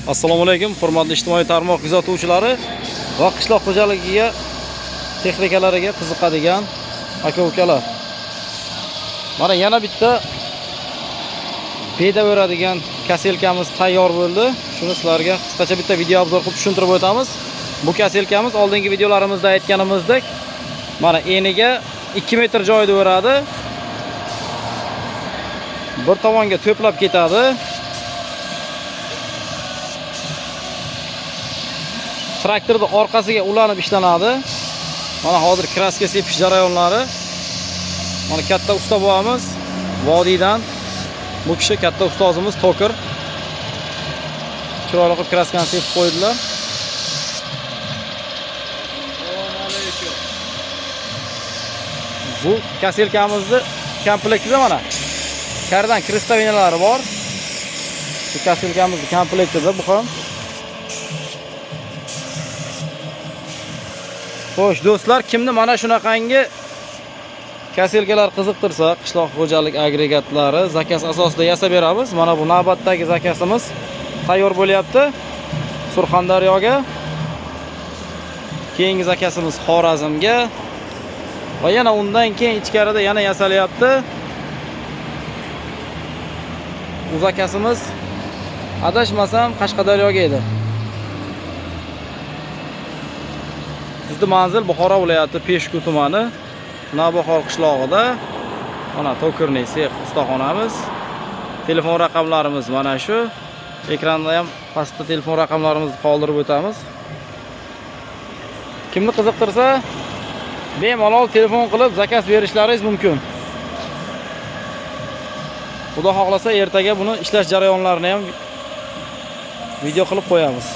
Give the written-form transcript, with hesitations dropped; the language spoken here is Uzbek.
Assalomu alaykum, hurmatli ijtimoiy tarmoq kuzatuvchilari va qishloq xo'jaligiga, texnikalariga qiziqadigan aka-ukalar. Mana yana bitta beda o'radigan koselkamiz tayyor bo'ldi. Shuni sizlarga qisqacha bitta video obzor qilib tushuntirib o'tamiz. Bu koselkamiz oldingi videolarimizda aytganimizdek, mana eniga 2 metr joyida o'radi. Bir tomonga to'plab ketadi. Traktorni orqasiga ulanib ishlanadi. Mana hozir kraska sepish jarayonlari. Mana katta usta bobamiz vodiydan. Bu kishi katta ustozimiz Tokir. Chiroyli qilib kraskani sepib qo'ydilar. Assalomu alaykum. Bu koselkamizni komplektida mana kardan krestovinalari bor. Bu koselkamizni komplektida bu ham. Xo'sh, do'stlar, kimni mana shunaqangi koselkalar qiziqtirsa, qishloq xo'jalik agregatlari zakaz asosida yasab beramiz. Mana bu navbatdagi zakazimiz tayyor bo'lyapti. Surxondaryoga. Keyingi zakazimiz Xorazmga. Va yana undan keyin ichkarida yana yasalyapti. U zakazimiz adashmasam Qashqadaryoga edi. Bizni manzil Buxoro viloyati Peshku tumani, Navbahor qishlog'ida. Mana Tokirning sex ustaxonamiz. Telefon raqamlarimiz mana shu. Ekranda ham pastda telefon raqamlarimizni qoldirib o'tamiz. Kimni qiziqtirsa, bemalol telefon qilib zakaz berishlaringiz mumkin. Xudo xohlasa ertaga buni ishlash jarayonlarini ham video qilib qo'yamiz.